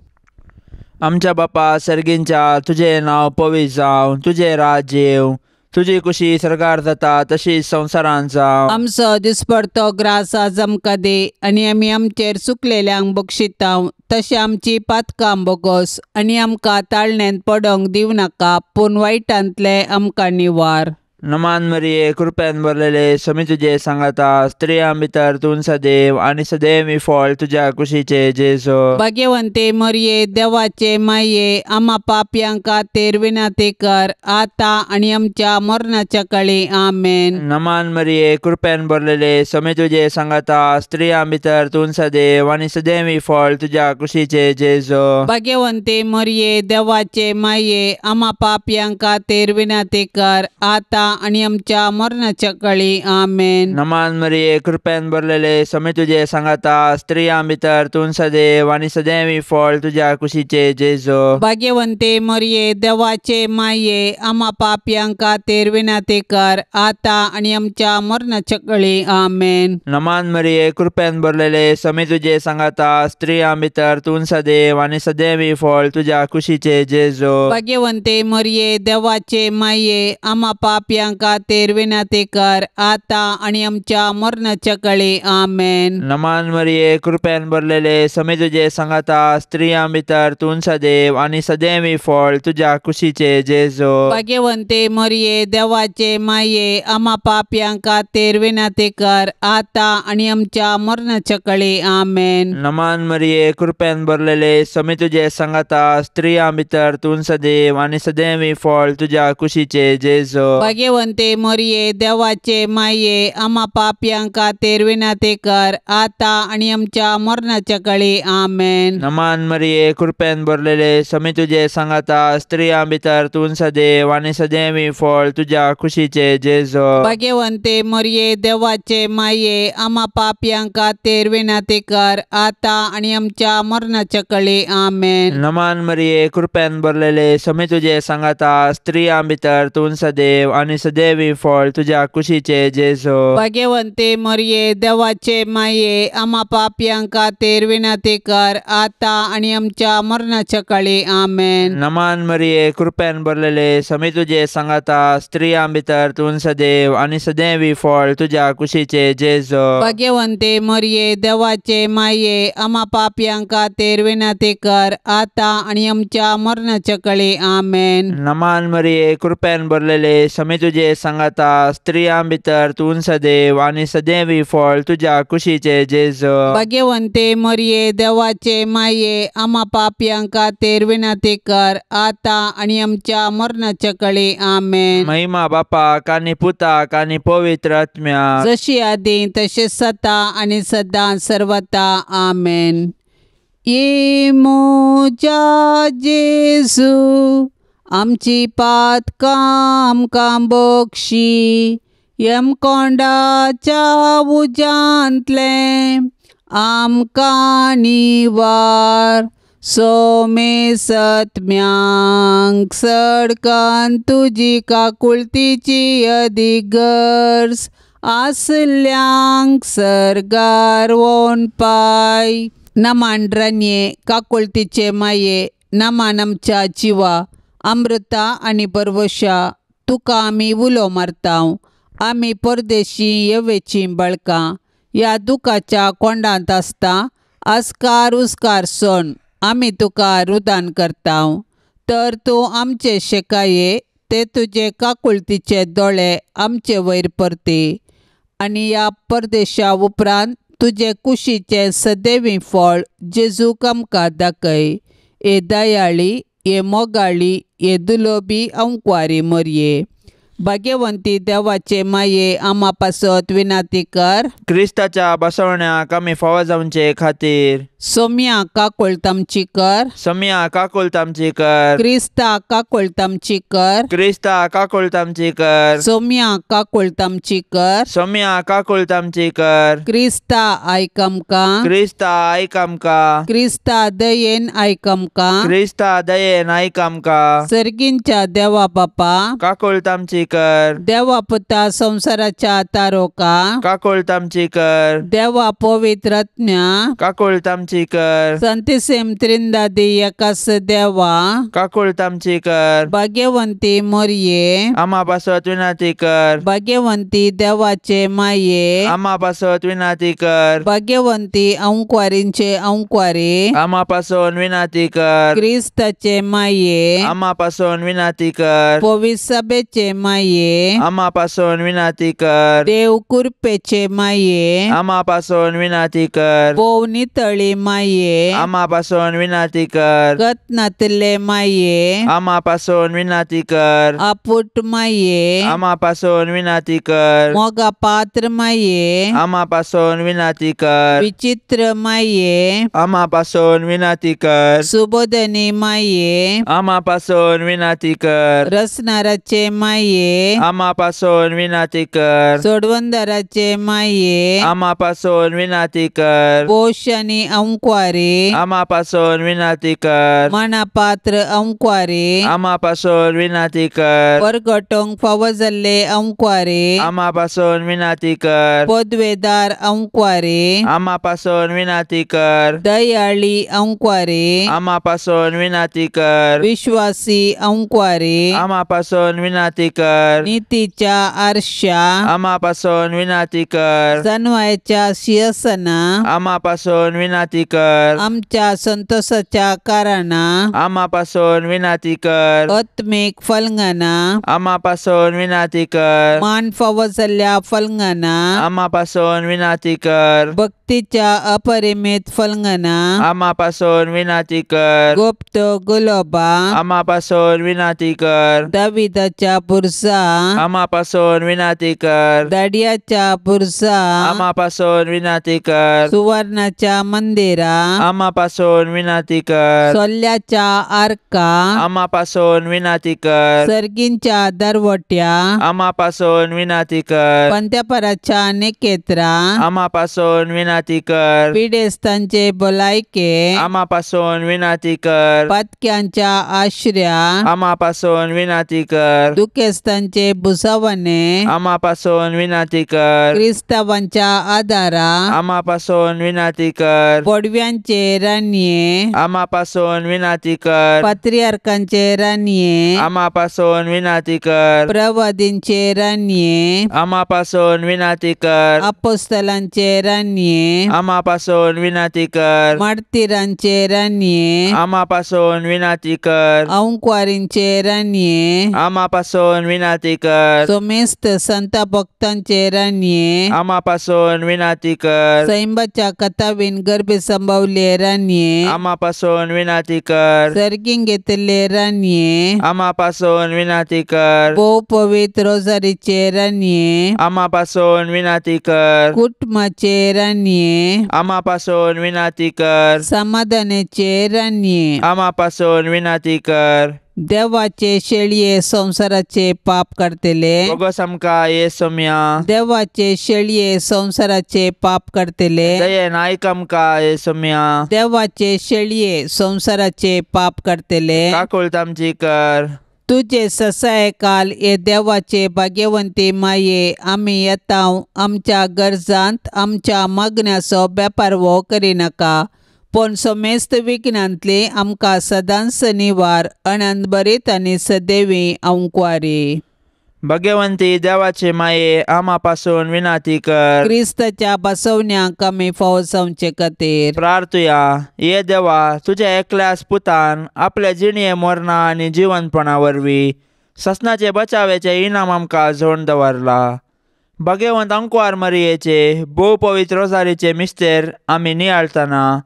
आमच्या बापा सर्गींच्या, तुजें नांव पवित्र जावं, तुजें राज्य येवं, तुजी कुशी सरकार जाता तशीच संवसारांत जावं. आमचो दिसपडतो ग्रास आज आमकां दी आनी आमी आमचेर चुकलेल्यांक बक्षिता तशें आमची पातकां बोगोस आनी आमकां ताळण्यांत पडोंक दिवं नाका, पूण वायटांतलें आमकां निवार. नमान मरिये, कृपेन भरलेले, समी तुजे सांगाता, स्त्रियां भितर तूं सदैव आनी सदैव फळ तुज्या कुशीचे जेजू. भाग्यवंते मरिये, देवाचे माये, आमा पापयां खातीर विनंती कर आतां आनी आमच्या मरणाच्या काळी. आमेन. नमान मरिये, कृपेन भरलेले, समी तुजे सांगाता, स्त्रियां भितर तूं सदैव आनी सदैव फळ तुज्या कुशीचे जेजू. भाग्यवंते मरिये, देवाचे माये, आमा पापयां खातीर विनंती कर आतां आनी आमच्या मरणाच्या काळी. आमेन. नमान मरिये, कृपेन भरलेले, समी तुजे सांगाता, स्त्रियां भितर तूं सदैव आनी सदैव फळ तुज्या कुशीचे जेजू. भाग्यवंते मरिये, देवाचे माये, आमा पापयां खातीर विनंती कर आतां आनी आमच्या मरणाच्या काळी. आमेन. नमान मरिये, कृपेन भरलेले, समी तुजे सांगाता, स्त्रियां भितर तूं सदैव आनी सदैव फळ तुज्या कुशीचे जेजू. भाग्यवंते मरिये, देवाचे माये, आमा पापयां खातीर विनंती कर आतां आनी आमच्या मरणाच्या काळी. आमेन. नमान मरिये, कृपेन भरलेले, समी तुजे सांगाता, स्त्रियां भितर तूं सदैव आनी सदैव फळ तुज्या कुशीचे जेजू. भाग्यवंते मरिये, देवाचे माये, आमा पापयां खातीर विनंती कर आतां आनी आमच्या मरणाच्या काळी. आमेन. नमान मरिये, कृपेन भरलेले, समी तुजे सांगाता, स्त्रियां भितर तूं सदैव आनी सदैव फळ तुज्या कुशीचे जेजू. भाग्यवंते मरिये, देवाचे माये, आमा पापयां खातीर विनंती कर आतां आनी आमच्या मरणाच्या काळी. आमेन. नमान मरिये, कृपेन भरलेले, समी तुजे सांगाता, स्त्रियां भितर तूं सदैव आनी सदैव फळ तुज्या कुशीचे जेजू. भाग्यवंते मरिये, देवाचे माये, आमा पापयां खातीर विनंती कर आतां आनी आमच्या मरणाच्या काळी. आमेन. नमान मरिये, कृपेन भरलेले, समी तुजे सांगाता, स्त्रियां भितर तूं सदैव आनी सदैव फळ तुज्या कुशीचे जेजू. भाग्यवंते मरिये, देवाचे माये, आमा पापयां खातीर विनंती कर आतां आनी आमच्या मरणाच्या काळी. आमेन. नमान मरिये, कृपेन भरलेले, समी तुजे सांगाता, स्त्रियां भितर तूं सदैव आनी सदैव फळ तुज्या कुशीचे जेजू. भाग्यवंते मरिये, देवाचे माये, आमा पापयां खातीर विनंती कर आतां आनी आमच्या मरणाच्या काळी. आमेन. नमान मरिये, कृपेन भरलेले, समी तुजे सांगाता, स्त्रियां भितर तूं सदैव आनी सदैव फळ तुज्या कुशीचे जेजू. भाग्यवंते मरिये, देवाचे माये, आमा पापयां खातीर विनंती कर आतां आनी आमच्या मरणाच्या काळी. आमेन. महिमा बापाक आनी पुताक आनी पवित्र आत्म्याक, जशी आदी तशें सता आनी सदां सर्वता. आमेन. ये म्हज्या जेजू, आमची पातकां आमकां बक्षी, यमकोंडाच्या उज्यांतलें आमकां निवार. सोमे सत्म्यांक सडकान तुजी काकुळतीची अदीक गरज आसल्यांक सर्गार वोन पाय. नमान रानये, काकुळतीचे माये, नमान आमच्या जिवा, अमृता आनी परवशा, तुका आमी उलो मारता. आमी परदेशी येवेचीं बळकां ह्या दुखाच्या कोंडांत आसता आस्कार उस्कार सोण आमी तुका रुदान करता. तर तूं आमचे शेकाये ते तुजे काकुळतीचे दोळे आमचे वयर परती आनी ह्या परदेशा उपरांत तुजे कुशीचें सदैवी फळ जेजूक आमकां दाखय. हे दयाळी, हे मोगाळी, हे दुलोबी अंकवारी मरये, भाग्यवंती देवाचे माये, आमा पासत विनंती कर. क्रिस्ताच्या बसवण्याक आमी फावो जावचे खातीर. सोम्या काकोळत आमची कर। सोम्या काकोळत आमची कर। क्रिस्ता काकोळत आमची कर। क्रिस्ता काकोळत आमची कर। सोम्या काकोळत आमची कर। सोम्या काकोळत आमची कर। क्रिस्ता आयक आमकां। क्रिस्ता आयक आमकां। क्रिस्ता दयेन आयक आमकां। क्रिस्ता दयेन आयक आमकां। सर्गींच्या देवा बापा काकोळत आमची कर। देवा पुता संवसाराच्या तारोका काकोळत आमची कर। देवा पवित्र आत्म्या काकोळत आमची कर। संतिसेम त्रिंदादी एकास देवा काकोळत आमची कर। भाग्यवंती मोरये आमा पासत विनंती कर। भाग्यवंती देवाचे माये आमा पासत विनंती कर। भाग्यवंती अंकवारींचे अंकवारी आमा पासून विनंती कर। क्रिस्ताचे माये आमा पासून विनंती कर। पवित्र सभेचे माये आमा पासून विनंती कर। देव कृपेचे माये आमा पासून विनंती कर। भोव नितळी माये आमा पासून विनंती कर। गतनातले माये आमा पासून विनंती कर। आपुट माये आमा पासून विनंती कर। मोगा पात्र माये आमा पासून विनंती कर। विचित्र माये आमा पासून विनंती कर। सुबोधनी माये आमा पासून विनंती कर। रसनाराचे माये आमा पासून विनंती कर। सोडवंदराचे माये आमा पासून विनंती कर। पोषणी अंकवारी आमा पासून विनंती कर। मनापात्र अंकवारी आमा पासून विनंती कर। परगटोंक फावो जाल्ले अंकवारी आमा पासून विनंती कर। पदवेदार अंकवारी आमा पासून विनंती कर। दयाळी अंकवारी आमा पासून विनंती कर। विश्वासी अंकवारी आमा पासून विनंती कर। नीतीच्या आरशा आमा पासून विनंती कर। जनवायच्या शिरसना आमा पासून विनंती कर। आमच्या संतोषाच्या कारणा आमा पासून विनंती कर। आत्मिक फलंगना आमा पासून विनंती कर। मान फावो जाल्ल्या फलंगना आमा पासून विनंती कर। भक्तीच्या अपरिमित फलंगना आमा पासून विनंती कर। गुप्त गुलोबा आमा पासून विनंती कर। दाविदाच्या बुरसा आमा पासून विनंती कर। दाडियाच्या बुरसा आमा पासून विनंती कर। सुवर्णाच्या मंदिरा आमा पासून विनंती कर। सोल्याच्या आरका आमा पासून विनंती कर। सर्गींच्या दरवट्या आमा पासून विनंती कर। पंत्यापराच्या निकेत्रा आमा पासून विनंती कर। पिडेस्तांचे भलायके आमा पासून विनंती कर। पातक्यांच्या आश्र्या आमा पासून विनंती कर। दुखेस्तांचे भुसावणे आमा पासून विनंती कर। क्रिस्तावांच्या आदारा आमा पासून विनंती कर। पडव्यांचे रानये आमा पासून विनंती कर। पात्रियार्कांचे रानये आमा पासून विनंती कर। प्रवादींचे रानये आमा पासून विनंती कर। अपोस्तलांचे रानये आमा पासून विनंती कर। मार्तीरांचे रानये आमा पासून विनंती कर। अंकवारींचे रानये आमा पासून विनंती कर। सोमेस्त संत भक्तांचे रानये आमा पासून विनंती कर। सैंबाच्या कथावीन गर्भे संभवले रानये आमा पासून विनंती कर। सर्गीन घेतले रानये आमा पासून विनंती कर। भोव पवित्र रोजारीचे रानये आमा पासून विनंती कर। कुटुंबाचे रानये आमा पासून विनंती कर। समाधानाचे रानये आमा पासून विनंती कर। देवाचे शेळये संवसाराचे पाप काडटले बोगस आमकां ये सोम्या। देवाचे शेळये संवसाराचे पाप काडटले दयेन आयक आमकां ये सोम्या। देवाचे शेळये संवसाराचे पाप काडटले काकुळत आमची कर। तुजे ससाय काल हे देवाचे भाग्यवंती माये आमी येता आमच्या गरजांत आमच्या मागण्याचो बेपारवो करिनाका पूण समेस्त विघ्नांतली आमकां सदांच निवार अनंत बरीत आनी सदैवी अंकवारी। भगवंती देवाचे माये आमा पासून विनंती कर। क्रिस्ताच्या बसवण्याक आमी फावो जावचे खातीर प्रार्थुया। ये देवा, तुज्या एकल्याच पुतान आपल्या जिणये मरणा आनी जिवनपणा वरवीं ससनाचे बचावेचे इनाम आमकां जोडून दवरला। भगवंत अंकवार मरियेचे भोव पवित्र रोजारीचे मिस्तेर आमी नियाळतना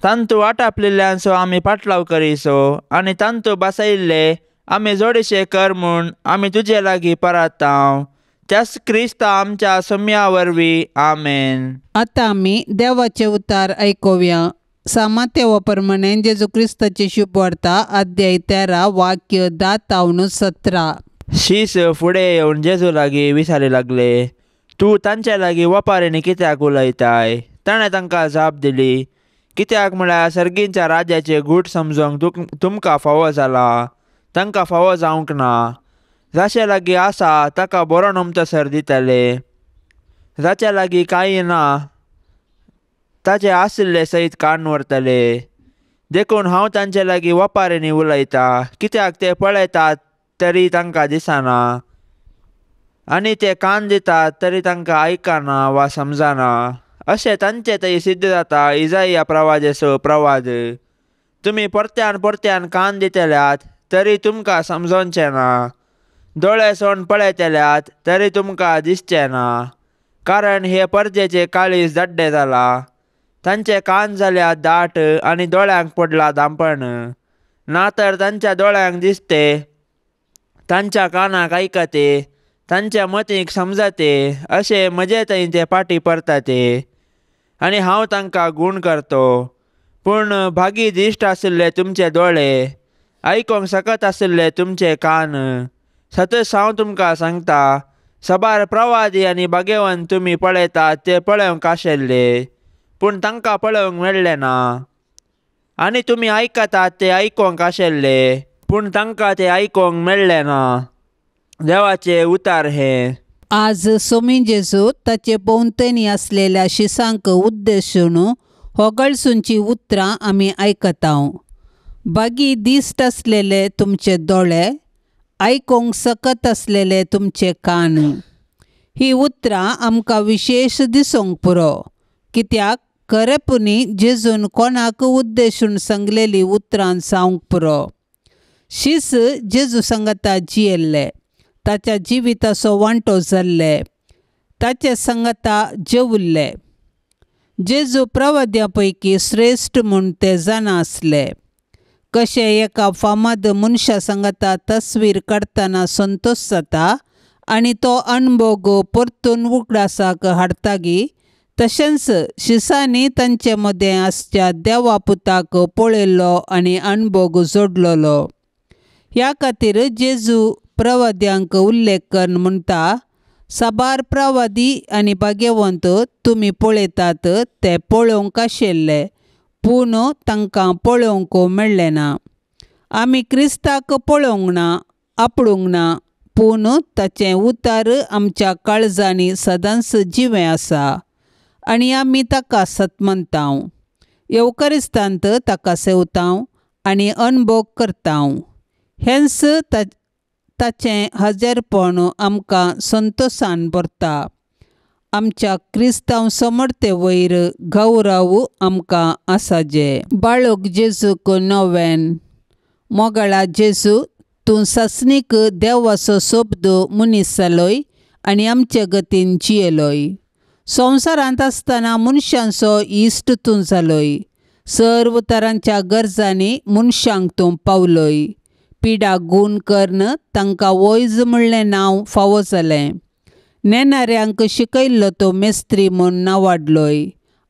तांतू वाटापलिल्ल्यांचो आमी पाटलाव करीसो आनी तांतू बसयिल्ले आमी जोडीशे कर म्हूण आमी तुजे लागीं परातांव त्याच क्रिस्ता आमच्या सम्या वरवीं आमेन। आतां आमी देवाचे उतार आयकुया। सामातेवा प्रमाणे जेजू क्रिस्ताची शुभवार्ता अध्याय 13 वाक्य 10-17. शीस फुडें येवन जेजू लागीं विचारी लागले, तूं तांचे लागीं वपारींनी कित्याक उलयताय? ताणें तांकां जाप दिली, कित्याक म्हळ्यार सर्गींच्या राज्याचे गूट समजूंक तुमकां फावो जाला, तांकां फावो जावंक ना. जाचे लागीं आसा ताका बरो नमतसर दितले, जाचे लागीं कांय ना ताचे आशिल्ले सयत काडून व्हरतले. देखून हांव तांचे लागीं वपारींनी उलयतां, कित्याक ते पळयतात तरी तांकां दिसना आनी ते कान दितात तरी तांकां आयकना वा समजना. अशें तांचे थंय सिद्ध जाता इजाया प्रवादेचो प्रवाद, तुमी परत्यान परत्यान कान दितल्यात तरी तुमकां समजोनचें ना, दोळे सोण पळयतल्यात तरी तुमकां दिसचें ना. कारण हे परजेचे काळीज दाड्डे जाला, तांचे कान जाल्यात दाट आनी दोळ्यांक पडला दांपण. ना तर तांच्या दोळ्यांक दिसते, तांच्या कानाक आयकते, तांच्या मतीक समजते, अशें म्हजे थंय ते पाटी परताते आनी हांव तांकां गूण करतो. पूण भागी दिश्ट आशिल्ले तुमचे दोळे, आयकोंक सकत आशिल्ले तुमचे कान. सतत हांव तुमकां सांगता, सबार प्रवादी आनी भाग्यवंत तुमी पळयतात ते पळोवंक आशिल्ले, पूण तांकां पळोवंक मेळ्ळें ना. आनी तुमी आयकतात ते आयकोंक आशिल्ले, पूण तांकां ते आयकोंक मेळ्ळें ना. देवाचे उतार हे. आज सोमी जेजू ताचे भोंवतणी आसलेल्या शिसांक उद्देशून होगळसूंची उतरां आमी आयकता. बागी दिश्ट आसलेले तुमचे दोळे, आयकोंक सकत आसलेले तुमचे कान. ही उतरां आमकां विशेश दिसूंक पुरो, कित्याक खरेपणी जेजून कोणाक उद्देशून सांगलेली उतरां जावंक पुरो. शीस जेजू सांगता जियेल्ले, ताच्या जिविताचो वांटो जाल्ले, ताचे सांगता जेवल्ले. जेजू प्रवाद्या पैकी श्रेश्ठ म्हूण ते जाणा आसले. कशें एका फामाद मनशा सांगता तस्वीर काडटना संतोश जाता आनी तो अणभोग परतून उगडासाक हाडटागी, तशेंच शिसांनी तांचे मदें आसच्या देवा पुताक पळयल्लो आनी अणभोग जोडलेलो. ह्या खातीर जेजू प्रवाद्यांक उल्लेख करून म्हणटा, साबार प्रवादी आनी भाग्यवंत तुमी पळयतात ते पळोवंक आशिल्ले, पूण तांकां पळोवंक मेळ्ळें ना. आमी क्रिस्ताक पळोवंक ना, आपडूंक ना, पूण ताचें उतार आमच्या काळजांनी सदांच जिवें आसा आनी आमी ताका सतमनता. येवकरिस्तांत ताका सेवता आनी अणभोग करता. हेंच ताचें हजेरपण आमकां संतोशान भरता. आमच्या क्रिस्तांव समर्थे वयर गौरव आमकां आसाजे. बाळक जेजूक नोवेन. मोगाळा जेजू, तूं सासणीक देवाचो शब्द मनीस जालोय आनी आमचे गतीन जियेलोय. संवसारांत आसतना मनशांचो इश्ट तूं जालोय. सर्व तरांच्या गरजांनी मनशांक तूं पावलोय. पिडा गूण करून तांकां वैज म्हणलें नांव फावो जालें. नेणाऱ्यांक शिकयल्लो तो मेस्त्री म्हूण नावाडलोय.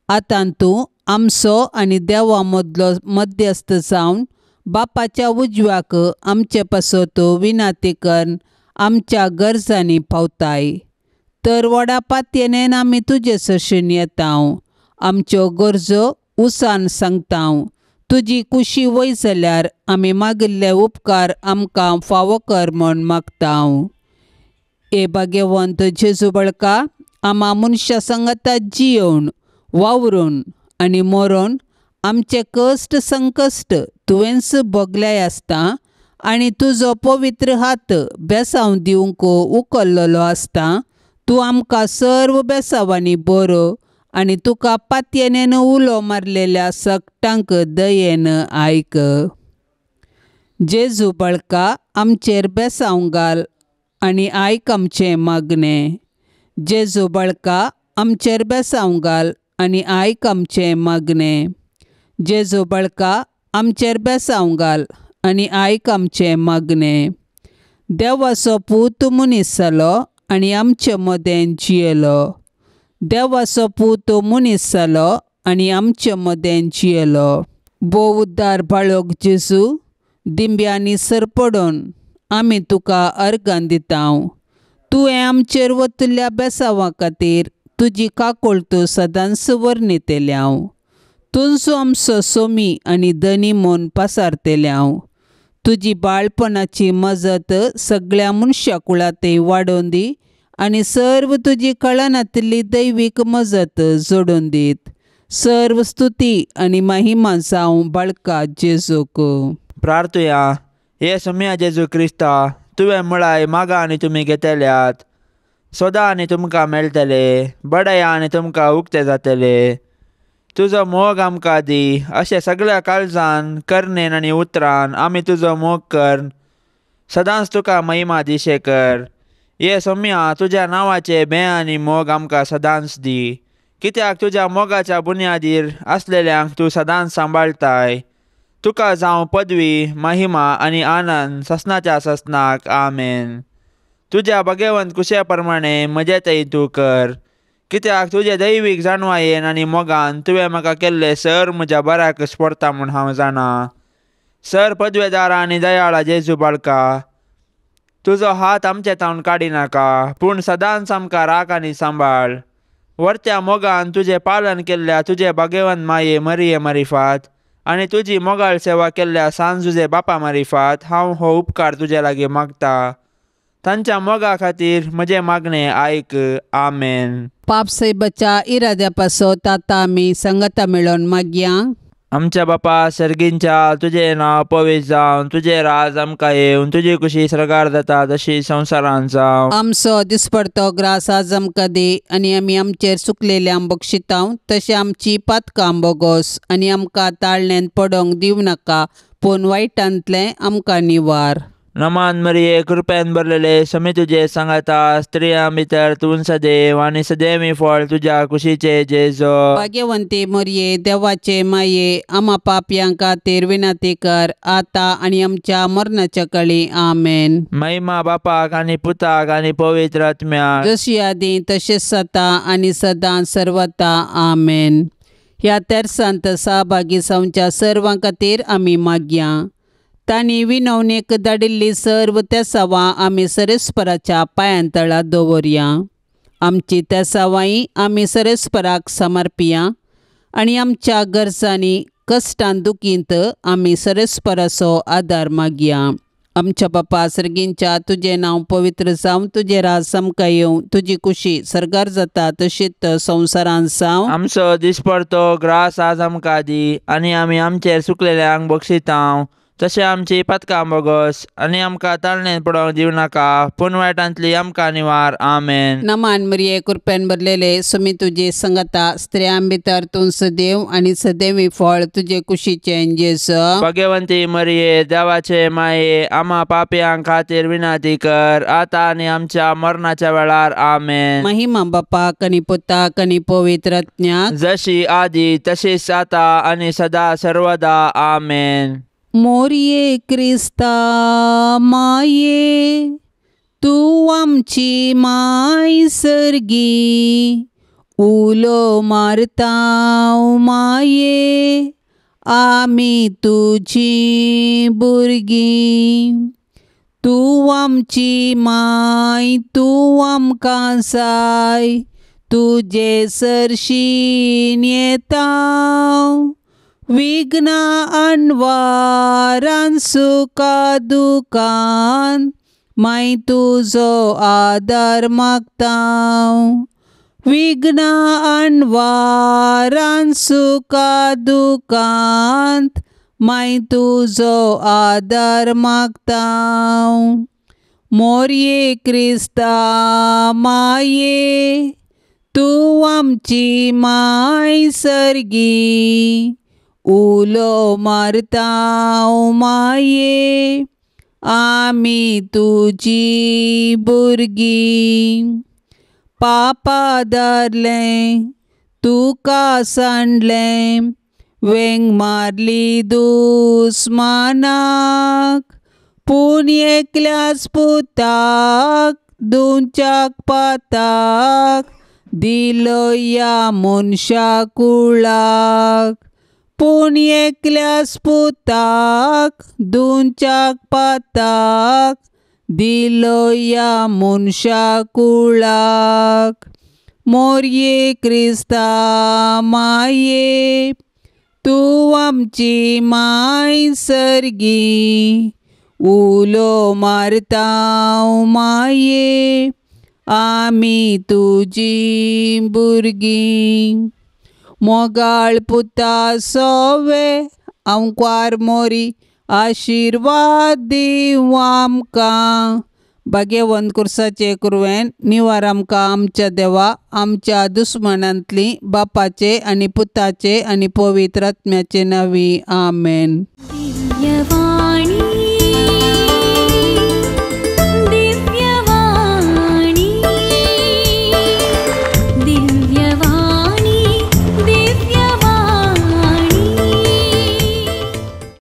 आतां तूं आमचो आनी देवा मदलो मध्यस्थ जावन बापाच्या उजव्याक आमचे पासत विनाती करून आमच्या गरजांनी पावताय. तर व्हडा पातयेन आमी तुजे सरशीन येता, आमच्यो गरजो उसान सांगता. तुजी कुशी वय जाल्यार आमी मागिल्ले उपकार आमकां फावो कर म्हूण मागता. ए भाग्यवंत जेजू बळका, आमा मनशा सांगता जियोवन वावरून आनी मरोन आमचे कश्ट संकश्ट तुवेंच भोगल्याय आसता आनी तुजो पवित्र हात बेसांव दिवंक उखल्लेलो आसता. तूं आमकां सर्व बेसांवांनी बरो आनी तुका पातयेन उलो मारलेल्या सगटांक दयेन आयक. जेजू बळका, आमचेर बेसांव घाल आनी आयक आमचें मागणें. जेजू बळका, आमचेर बेसांव घाल आनी आयक आमचें मागणें. जेजू बळका, आमचेर बेसांव घाल आनी आयक आमचें मागणें. देवाचो पूत मनीस जालो आनी आमचे मदें जियेलो. देवाचो पूत मनीस जालो आनी आमचे मदें जियेलो. भोव उद्दार बाळक जेजू, दिंब्यांनी सरपडून आमी तुका अर्गां दिता. तुवें आमचेर वतल्या बेसांवा खातीर तुजी काकुळट सदांच वर्णितल्या. तुजो आमचो सोमी आनी धनी म्हूण पासारतल्या. तुजी बाळपणाची मजत सगळ्या मनशा कुळांतय वाडोवन दी आनी सर्व तुजी कळनातिल्ली दैवीक मजत जोडून दीत. सर्व स्तुती आनी महिमा जावं बाळका जेजूक. प्रार्थुया. हे सोम्या जेजू क्रिस्ता, तुवें म्हळाय मागा आनी तुमी घेतल्यात, सोदा आनी तुमकां मेळटले, बडया आनी तुमकां उक्ते जातले. तुजो मोग आमकां दी अशें सगळ्या काळजान, करणेन आनी उतरान आमी तुजो मोग कर सदांच तुका महिमा दिशे कर. हे सोम्या, तुज्या नांवाचे बें आनी मोग आमकां सदांच दी, कित्याक तुज्या मोगाच्या बुन्यादीर आसलेल्यांक तूं सदांच सांबाळटाय. तुका जावं पदवी, महिमा आनी आनंद ससनाच्या ससनाक. आमेन. तुज्या भगेवंत कुशे प्रमाणे म्हजें थंय तूं कर, कित्याक तुजे दैवीक जाणवायेन आनी मोगान तुवें म्हाका केल्लें सर म्हज्या बऱ्याक स्पोर्ता म्हूण हांव जाणा. सर पदवेदारा आनी दयाळा जेजू बाळका, तुजो हात आमचे तावन काडिनाका, पूण सदांच आमकां राख आनी सांबाळ. वरत्या मोगान तुजें पालन केल्ल्या तुजे भगेवंत माये मरिये मारिफात आनी तुजी मोगाळ सेवा केल्ल्या सांजुजे बापा मारिफात हांव हो उपकार तुजे लागीं मागता. तांच्या मोगा खातीर म्हजें मागणें आयक. आमेन. पाप साहेबाच्या इराद्या पासत आतां आमी संगता मेळोवन मागया. आमच्या बापा सर्गींच्या, तुजें नांव पवित्र जावन, तुजें राज आमकां येवन, तुजी कुशी सर्गार जाता तशी संवसारांत जावं. आमचो दिसपडतो ग्रास आज आमकां दी आनी आमी आमचेर चुकलेल्यांक बक्षितांव तशें आमची पातकां बोगोस आनी आमकां ताळण्यांत पडोंक दिवं नाका, पूण वायटांतलें आमकां निवार. नमान मरिये, कृपेन भरलेले, समी तुजे सांगाता, स्त्रियां भितर तूं सदैव आनी सदैवी फळ तुज्या कुशीचे जेजो. भाग्यवंती मरिये, देवाचे माये, आमा पापयां खातीर विनंती कर आतां आनी आमच्या मरणाच्या कळी. आमेन. महिमा बापाक आनी पुताक आनी पवित्र आत्म्याक, जशी आदी तशेंच आतां आनी सदां सर्वता. आमेन. ह्या तेर्सांत सहभागी जावच्या सर्वां खातीर आमी मागया. तांणी विनवणेक धाडिल्ली सर्व तेसावां आमी सरेस्पराच्या पांयांतळा दवरया. आमची तेसावांय आमी सरेस्पराक समर्पिया आनी आमच्या गरजांनी कश्टान दुखींत आमी सरेस्पराचो आदार मागया. आमच्या बापा सर्गींच्या, तुजें नांव पवित्र जावं, तुजें राज आमकां येवं, तुजी कुशी सर्गार जाता तशीच संवसारांत जावं. आमचो दिसपडतो ग्रास आज आमकां दी आनी आमी आमचेर चुकलेल्यांक बक्षितांव तशें आमची पातकां बोगस आनी आमकां ताळणेंत पडोवंक दिवं नाका, पूण वायटांतली आमकां निवार. आमेन. नमान मरिये, कृपेन भरलेले, सुमी तुजे संगता, स्त्रियां भितर तूं सदैव आनी सदैवी फळ तुजे कुशीचें जेजू. भगवंती मरिये, देवाचे माये, आमा पापयां खातीर विनंती कर आतां आनी आमच्या मरणाच्या वेळार. आमेन. महिमा बापाक आनी पुताक आनी पवित्र आत्म्याक, जशी आदी तशीच आतां आनी सदा सर्वदा. आमेन. मोरये क्रिस्ता माये, तूं आमची माय सर्गी, उलो मारता माये, आमी तुजी भुरगीं. तूं आमची माय, तूं आमकां जाय, तुजे सरशीन येता. विघ्ना अनवारान सुखा दुखान माय तुजो आदार मागता. विघ्ना अनवारान सुखा दुखांत माय तुजो आदार मागता. मोरये क्रिस्ता माये, तूं आमची माय सर्गी, उलो मारता माये, आमी तुजी भुरगीं. पापा धरलें तुका सांडलें, वेंग मारली दुस्मानाक, पूण एकल्याच पुताक दिवच्याक पाताक दिलो ह्या मनशा कुळाक पूण एकल्याच पुताक दुंच्याक पाताक दिलो ह्या मनशा कुळाक. मोरये क्रिस्ता माये तूं आमची माय सर्गी उलो मारता माये आमी तुजी भुरगीं. मोगाळ पुता सोवे आंकवार मोरी आशिर्वाद दिवं आमकां. भाग्यवंत कुर्साचे कुरवेन निवार आमकां आमच्या देवा आमच्या दुस्मनांतली बापाचे आनी पुताचे आनी पवित्र आत्म्याचे नांवी आमेन. दिव्यवाणी.